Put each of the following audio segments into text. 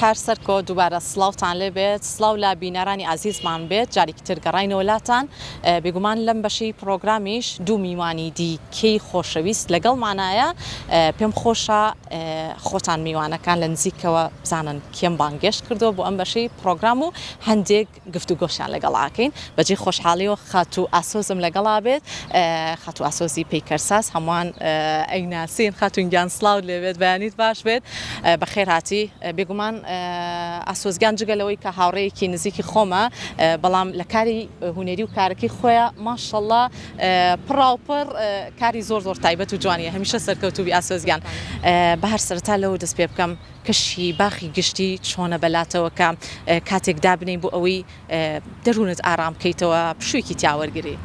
هەر سەرکۆ دووبارە سڵاوتان لێ بێت سڵاو لە بینەرانی ئازیزمان بێت جارێکی تر گەڕاینەوە لاتان بێگومان لەم بەشەی پڕۆگرامیش دوو میوانی دیکەی خۆشەویست لەگەڵمانایە پێم خۆشە خۆتان میوانەکان لە نزیکەوە بزانن کێم بانگێشت کردووە بۆ ئەم بەشەی پڕۆگرام و هەندێک گفتوگۆشیان لەگەڵا ئەکەین بەجێی خۆشحاڵیەوە خاتوو ئاسۆزم لەگەڵا بێت خاتوو ئاسۆزی پەیکەرساز هەمووان ئەیناسین خاتوون گیان سڵاوت لێبێت بەیانیت باش بێت بەخێر هاتی بێگومان ئاسۆز گیان جگە لەوەی کە هاوڕێیەکی نزیکی خۆمە بەڵام لە کاری هونەری و کارەکەی خۆیان ماشەڵڵا پڕاوپڕ کاری زۆر زۆر تایبەت و جوانیە هەمیشە سەرکەوتوبی ئاسۆز گیان بە هەر سەرەتا لەوە دەست پێ بکەم کەشی باخی گشتی چۆنە بەلاتەوە کە کاتێک دابنێی بۆ ئەوەی دەروونت ئارام بکەیتەوە پشوویەکی تیا وەرگری؟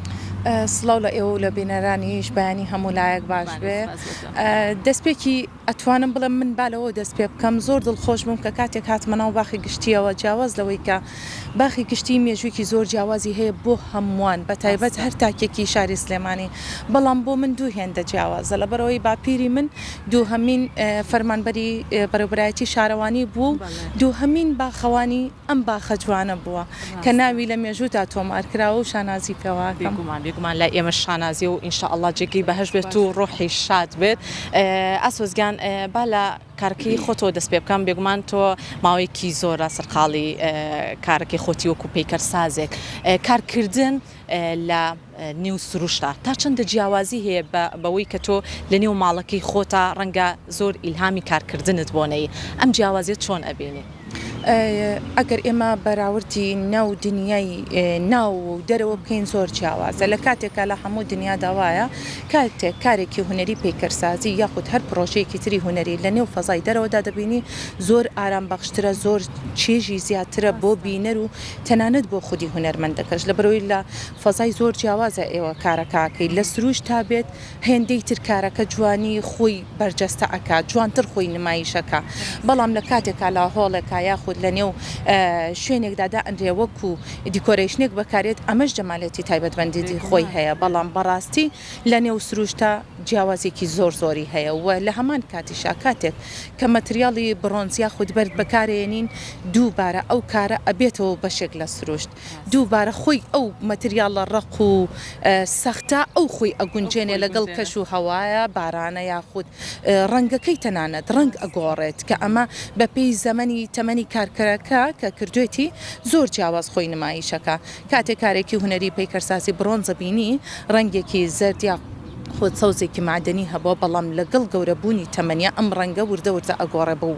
سڵاو لە ئێوە و لە بینەرانیش بەیانی هەموو لایەک باش بێ دەستپێکی ئەتوانم بڵێم من با لەوە دەست پێ بکەم زۆر دڵخۆش بووم کە کاتێک هاتمە ناو باخی گشتیەوە جیاواز لەوەی کە باخی گشتی مێژوویەکی زۆر جیاوازی هەیە بۆ هەمووان بە تایبەت هەر تاکێکی شاری سلێمانی بەڵام بۆ من دوو هێندە جیاوازە لەبەرئەوەی باپیری من دووهەمین فەرمانبەری بەرێوبەرایەتی شارەوانی بووە و دووهەمین باخەوانی ئەم باخە جوانە بووە کە ناوی لە مێژوودا تۆمار کراوە و شانازی پێوە ئەکەم. بێگومان بێگومان لای ئێمەش شانازیە و ان شاء اللە جێگەی بەهەشت بێت و ڕۆحی شاد بێت. ئاسۆس گیان با لە کارەکەی خۆتەوە دەست پێ بکەم، بێگومان تۆ ماوەیەکی زۆرە سەرقاڵی کارەکەی خۆتی وەکو پەیکەرسازێک، کارکردن لە نێو سروشتا تا چەندە جیاوازی هەیە بەوەی کە تۆ لە نێو ماڵەکەی خۆتا ڕەنگە زۆر ئیلهامی کارکردنت بۆ نەیە، ئەم جیاوازیە چۆن ئەبینی؟ ئەگەر ئێمە بەراوردی ناو دنیای ناو و دەرەوە بکەین زۆر جیاوازە لە کاتێکا لە هەموو دنیادا وایە کاتێک کارێکی هونەری پەیکەرسازی یاخود هەر پڕۆژەیەکی تری هونەری لە نێو فەزای دەرەوەدا دەبینی زۆر ئارام بەخشترە زۆر چێژی زیاترە بۆ بینەر و تەنانەت بۆ خودی هونەرمەندەکەش لەبەرئەوەی لە فەزای زۆر جیاوازە ئێوە کارەکە ئەکەی لە سروشتا بێت هێندەی تر کارەکە جوانی خۆی بەرجەستە ئەکا جوانتر خۆی نمایش ئەکا بەڵام لە کاتێکا لە هۆڵێکا یاخود لە نێو شوێنێکدا دائەنرێ وەکو decoration ێک بەکارێت ئەمەش جەمالێتی تایبەتمەندیی خۆی هەیە بەڵام بەڕاستی لە نێو سروشتا جیاوازیەکی زۆر زۆری هەیە و لە هەمان کاتیشا کاتێک کە مەتریاڵی بڕۆنز یاخود بەرد بەکارێنین دووبارە ئەو کارە ئەبێتەوە بەشێک لە سروشت دووبارە خۆی ئەو مەتریاڵە ڕەق و سەختە ئەو خۆی ئەگونجێنێ لەگەڵ کەش و هەوایە بارانە یاخود ڕەنگەکەی تەنانەت ڕەنگ ئەگۆڕێت کە ئەمە بەپێی زەمەنی تەمەنی کارکەرەکە کە کردوێتی زۆر جیاواز خۆی نمایشەکا کاتێک کارێکی هونەری پەیکەرسازی بڕۆنزە بینی ڕەنگێکی زەرد یاخود سەوزێکی مەعدەنی هەبووە بەڵام لەگەڵ گەورەبوونی تەمەنیا ئەم ڕەنگە وردە وردە ئەگۆڕێ بەو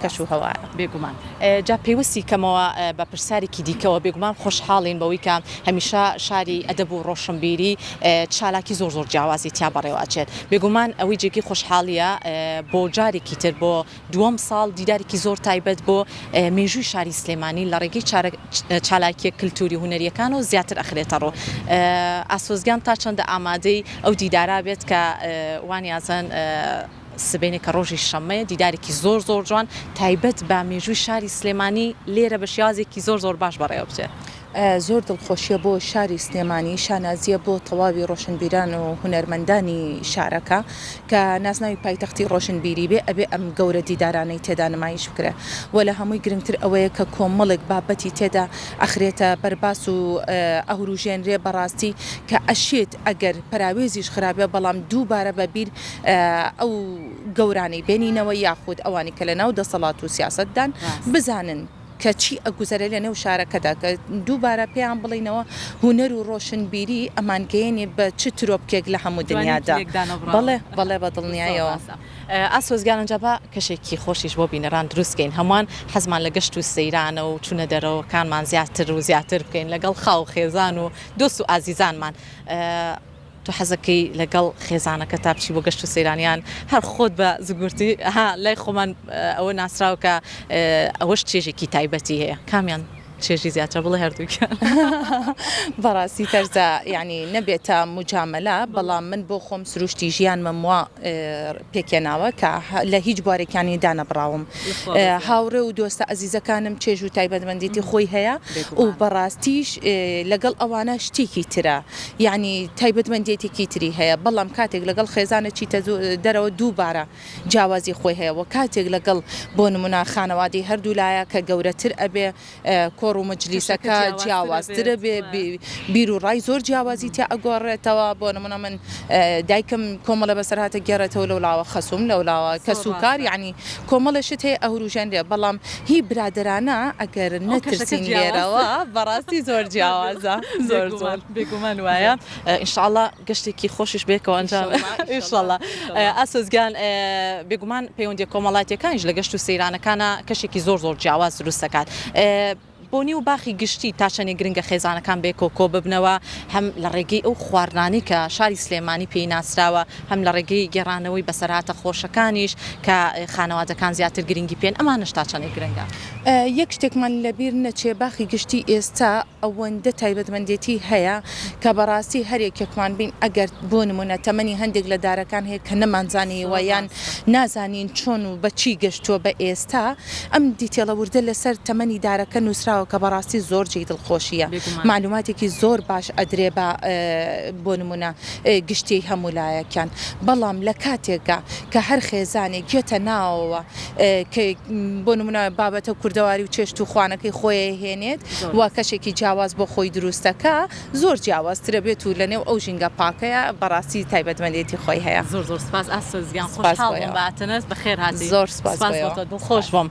کەش و هەوایە. بێگومان. جا پەیوەستی کەمەوە بە پرسیارێکی دیکەوە، بێگومان خۆشحاڵین بەوەی کە هەمیشە شاری ئەدەب و ڕۆشنبیری چالاکی زۆر زۆر جیاوازی تیا بەڕێوە ئەچێت. بێگومان ئەوەی جێگەی خۆشحاڵییە بۆ جارێکی تر بۆ دووەم ساڵ دیدارێکی زۆر تایبەت بۆ مێژووی شاری سلێمانی لە ڕێگەی چالاکییە کلتوری هونەرییەکانەوە زیاتر ئەخرێتە ڕوو. ئاسۆس گیان تا چەندە ئامادەی ئەو دیدارە بێت کە وانیازن سبەینێ کە ڕۆژی شەممەیە دیدارێکی زۆر زۆر جوان تایبەت بە مێژووی شاری سلێمانی لێرە بە شێوازێکی زۆر زۆر باش بەڕێوە بچێت. زۆر دڵخۆشیە بۆ شاری سلێمانی، شانازیە بۆ تەواوی ڕۆشنبیران و هونەرمەندانی شارەکە کە نازناوی پایتەختی ڕۆشنبیری بێ ئەبێ ئەم گەورە دیدارانەی تێدا نمایش بکرێ و لە هەمووی گرنگتر ئەوەیە کە کۆمەڵێک بابەتی تێدا ئەخرێتە بەرباس و ئەهوروژێنرێ بەڕاستی کە ئەشێت ئەگەر پەراوێزیش خرابێ بەڵام دووبارە بە بیر ئەو گەورانەی بێنینەوە یاخود ئەوانی کە لە ناو دەسەڵات و سیاسەتدان بزانن کە چی ئەگوزەرێ لە نێو شارەکەدا کە دووبارە پێیان بڵێینەوە هونەر و ڕۆشنبیری ئەمانگەیەنێ بە چ ترۆپکێک لە هەموو دنیادا بەڵێ بەڵێ بە دڵنیایەوە. ئاسۆس گیان ئەنجا با کەشێکی خۆشیش بۆ بینەران دروست کەین هەمووان حەزمان لە گەشت و سەیرانە و چونە دەرەوەکانمان زیاتر و زیاتر بکەین لەگەڵ خاو خێزان و دۆست و ئازیزانمان تۆ حەزەکەی لەگەڵ خێزانەکەتا بچی بۆ گەشت و سەیران یان هەر خۆت بە زگورتی ها لای خۆمان ئەوە ناسراوە کە ئەوەش چێژێکی تایبەتی هەیە کامیان؟ چێژی زیاترە بڵێ هەردووکیان. بەڕاستی تەرزە یانی نەبێتە موجامەلە بەڵام من بۆ خۆم سروشتی ژیانمم وا پێکهێناوە کە لە هیچ بوارێکیانی دانەبڕاوم هاوڕێ و دۆستە ئەزیزەکانم چێژ و تایبەتمەندێتی خۆی هەیە و بەڕاستیش لەگەڵ ئەوانە شتێکی ترە یانی تایبەتمەندێتێکی تری هەیە بەڵام کاتێک لەگەڵ خێزانە چیتە دەرەوە دووبارە جیاوازی خۆی هەیە وە کاتێک لەگەڵ بۆ نمونە خانەوادەی هەردوو لایە کە گەورەتر ئەبێ کۆڕ و مەجلیسەکە جیاوازتر ئەبێ بیر و ڕای زۆر جیاوازی تیا ئەگۆڕێتەوە بۆ نمونە من دایکم کۆمەڵە بەسەرهاتە گێڕێتەوە لەولاوە خەسوم لەولاوە کەس و کار یعنی کۆمەڵە شت هەیە ئەوروژێنرێ بەڵام هی برادەرانە ئەگەر نەترسین لێرەوە بەڕاستی زۆر جیاوازە زۆر زۆر بێگومان وایە ان شاء اللە گەشتێکی خۆشیش بێکەوە ئەنجام ان شاء اللە ئاسۆس گیان بێگومان پەیوەندیە کۆمەڵاتیەکانیش لە گەشت و سەیرانەکانە کەشێکی زۆر زۆر جیاواز دروست دەکات بۆ نێو باخی گشتی تا چەندێک گرنگە خێزانەکان بێکەوە کۆ ببنەوە هەم لە ڕێگەی ئەو خواردنانەی کە شاری سلێمانی پێی ناسراوە هەم لە ڕێگەی گێڕانەوەی بەسەرهاتە خۆشەکانیش کە خانەوادەکان زیاتر گرنگی پێن ئەمانەش تا چەندێک گرنگە؟ یەک شتێکمان لەبیر نەچێ باخی گشتی ئێستا ئەوەندە تایبەتمەندێتی هەیە کە بەڕاستی هەر یەکێکمان بین ئەگەر بۆ نمونە تەمەنی هەندێک لە دارەکان هەیە کە نەمانزانیوە یان نازانین چۆن و بە چی گەشتووە بە ئێستا ئەم detail ە وردە لەسەر تەمەنی دارەکە نووسراوە کە بەڕاستی زۆر جێی دڵخۆشییە مەعلوماتێکی زۆر باش ئەدرێ بە بۆ نمونە گشتیی هەموو لایەکیان بەڵام لە کاتێکا کە هەر خێزانێک یەتە ناوەوە کە بۆ نمونە بابەتە کوردەواری و چێشت و خوانەکەی خۆی هێنێت و کەشێکی جیاواز بۆ خۆی دروستەکە زۆر جیاوازترە بێت و لەنێو ئەو ژینگە پاکەیە بەڕاستی تایبەتمەندێتی خۆی هەیە. زۆر زۆر سپاس ئاسۆس گیان خۆشحاڵ بووم بە هاتنت بەخێر هاتی. زۆر سپاس بۆ تۆ دڵخۆش بووم.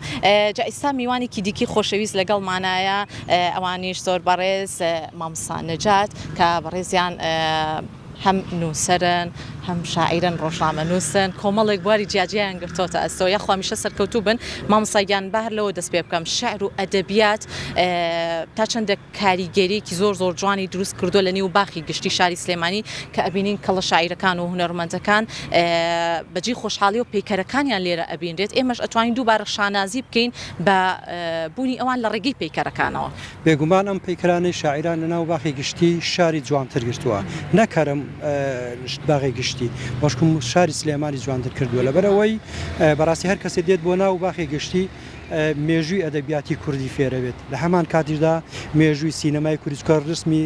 جا ئیستا میوانێکی دیکەی خۆشەویست لەگەڵمانایە ئەوانیش زۆر بەڕێز مامۆستا نەجات کە بەڕێزیان هەم نووسەرن هەم شاعیرن ڕۆژنامەنووسن کۆمەڵێک بواری جیاجیایان گرتۆتە ئەستۆ یاخوا هەمیشە سەرکەوتوو بن مامۆستا گیان با هەر لەوە دەست پێ بکەم شعر و ئەدەبیات تا چەندە کاریگەریەکی زۆر زۆر جوانی دروست کردووە لە نێو باخی گشتی شاری سلێمانی کە ئەبینین کەڵە شاعیرەکان و هونەرمەندەکان بەجێی خۆشحاڵی و پەیکەرەکانیان لێرە ئەبینرێت ئێمەش ئەتوانین دووبارە شانازی بکەین بە بوونی ئەوان لە ڕێگەی پەیکەرەکانەوە. بێگومان ئەم پەیکەرانەی شاعیران لە ناو باخی گشتی شاری جوانتر گرتووە نەک هەر ئەم باغی گشتی بەڵکم شاری سلێمانی جوانتر کردووە لەبەر ئەوەی بەڕاستی هەر کەسێ دێت بۆ ناو باخی گشتی مێژووی ئەدەبیاتی کوردی فێرەبێت لە هەمان کاتیشدا مێژووی سینەمای کوردی چونکە ڕسمی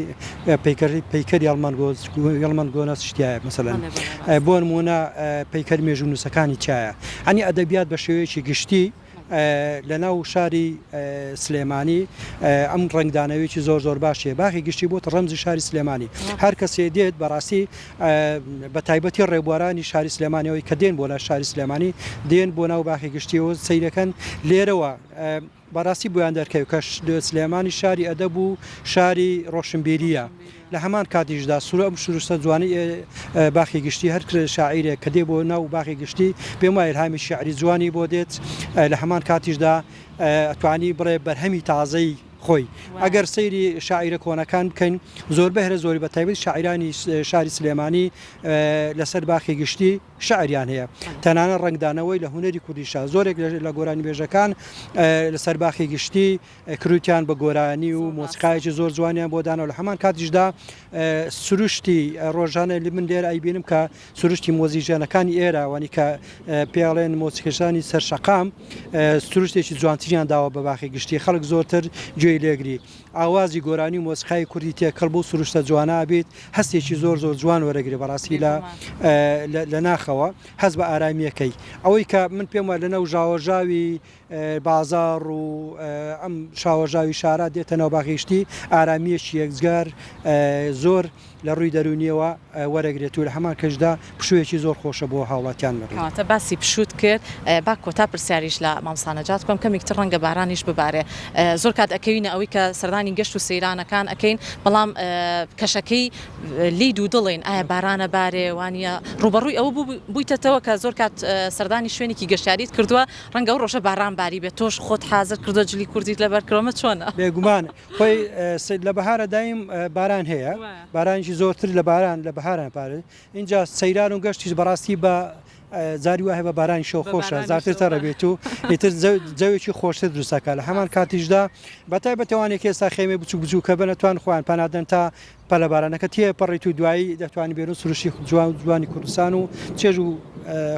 پەیکەر پەیکەری ئەڵمان گۆنەس شتیایە مەسەلەن بۆ نموونە پەیکەر مێژوونووسەکانی تیایە ئەنی ئەدەبیات بە شێوەیەکی گشتی لە ناو شاری سلێمانی ئەم ڕەنگدانەوەیەکی زۆر زۆر باش هەیە باخی گشتی بۆتە ڕەمزی شاری سلێمانی هەر کەسێ دێت بەڕاستی بە تایبەتی ڕێبوارانی شاری سلێمانیەوەی کە دێن بۆ لای شاری سلێمانی دێن بۆ ناو باخی گشتیەوە سەیرەکەن لێرەوە بەڕاستی بۆیان دەرکەوێت کە سلێمانی شاری ئەدەب و شاری ڕۆشنبیریە لە هەمان کاتیشدا سرو ئەم سروشتە جوانەی باخی گشتی هەر شاعیرێک کە دێ بۆ ناو باخی گشتی پێم وایە ئیلهامی شیعری جوانی بۆ دێت لە هەمان کاتیشدا ئەتوانی بڵێ بەرهەمی تازەی خۆی ئەگەر سەیری شاعیرە کۆنەکان بکەین زۆربەی هەرە زۆری بە تایبەت شاعیرانی شاری سلێمانی لەسەر باخی گشتی شعریان هەیە تەنانەت ڕەنگدانەوەی لە هونەری کوردیشا زۆرێک لە گۆرانیبێژەکان لەسەر باخی گشتی کروتیان بە گۆرانی و مۆسیقایەکی زۆر جوانیان بۆ داناوە لە هەمان کاتیشدا سروشتی ڕۆژانە من لێرە ئەیبینم کە سروشتی مۆزیژەنەکانی ئێرە وانی کە پێڵێن مۆسیقیژانی سەر شەقام سروشتێکی جوانتریان داوە بە باخی گشتی خەڵک زۆرتر گوێی لێگری ئاوازی گۆرانی و مۆسیقای کوردی تێکەڵ بەو سروشتە جوانە بیت هەستێکی زۆر زۆر جوان وەرەگرێ بەڕاستی لە لە ناخەوە هەست بە ئارامیەکەی ئەوەی کە من پێم وایە لەناو ژاوەژاوی بازاڕ و ئەم شاوەژاوی شارە دێتە ناو باخی گشتی ئارامییەکی یەکجگار زۆر لە ڕووی دەروونییەوە وەرەگرێت و لە هەمان کەشدا پشوویەکی زۆر خۆشە بۆ هاوڵاتیان. کەواتە باسی پشووت کرد با کۆتا پرسیاریش لە مامۆستا نەجات بکەم کەمێک تر ڕەنگە بارانیش ببارێ زۆر کات ئەکەوینە ئەوەی کە سەردانی گەشت و سەیرانەکان ئەکەین بەڵام کەشەکەی لێی دوودڵین ئایا باران ئەبارێ وانییە ڕووبەڕووی ئەوە بوویتەتەوە کە زۆر کات سەردانی شوێنێکی گەشتیاریت کردووە ڕەنگە ئەو ڕۆژە باران باری بێت تۆش خۆت حازر کردووە جلی کوردیت لەبەر کردووە ئەمە چۆنە؟ بێگومان خۆی لە بەهارە دایم باران هەیە بارانیشی زۆرتر لە باران لە بەهاران پارێت ئینجا سەیران و گەشتیش بەڕاستی بە. جاری وایە بە بارانی شەو خۆشە زیاتر تەڕ بێت و ئیتر جەوێکی خۆشتر دروستەکە لە هەمان کاتیشدا بە تایبەت ئەوانەی کە ئێستا خێمەی بچوک بچوکە بن ئەتوان خۆیان پەنادەن تا پەلە بارانەکە تێپەڕیت و دوایی دەتوانی بێن و سروشتی جوان جوانی کوردستان و چێژ و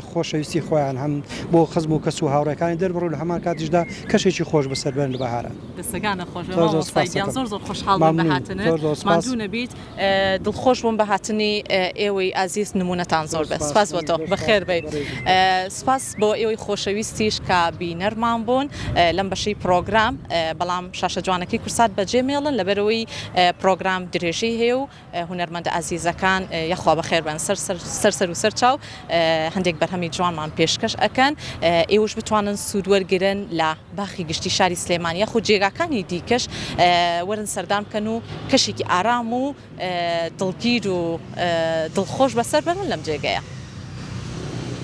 خۆشەویستی خۆیان هەم بۆ خزم و کەس و هاوڕێکانی دەربڕن لە هەمان کاتیشدا کەشێکی خۆش بەسەر بەرن لە بەهاران. دەستەکانت خۆش بێت مامۆستا گیان زۆر زۆر خۆشحاڵ بووم بە هاتنت ماندوو نەبیت. دڵخۆش بووم بە هاتنی ئێوەی ئازیز نمونەتان زۆر بێت سپاس بۆ تۆ بەخێر بێیت سپاس بۆ ئێوەی خۆشەویستیش کە بینەرمان بوون لەم بەشەی پرۆگرام بەڵام شاشە جوانەکەی کورسات بەجێ مێڵن لەبەرەوەی پرۆگرام درێژەی هەیە و هونەرمەندە ئازیزەکان یەخوا بەخێر بن سەر سەر سەر و سەر چاو هەندێک بەرهەمی جوانمان پێشکەش ئەکەن ئێوەش بتوانن سوود وەرگرن لە باخی گشتی شاری سلێمانی یاخود جێگاکانی دیکەش وەرن سەردان بکەن و کەشێکی ئارام و دڵگیر و دڵخۆش بەسەر بەرن لەم جێگەیە.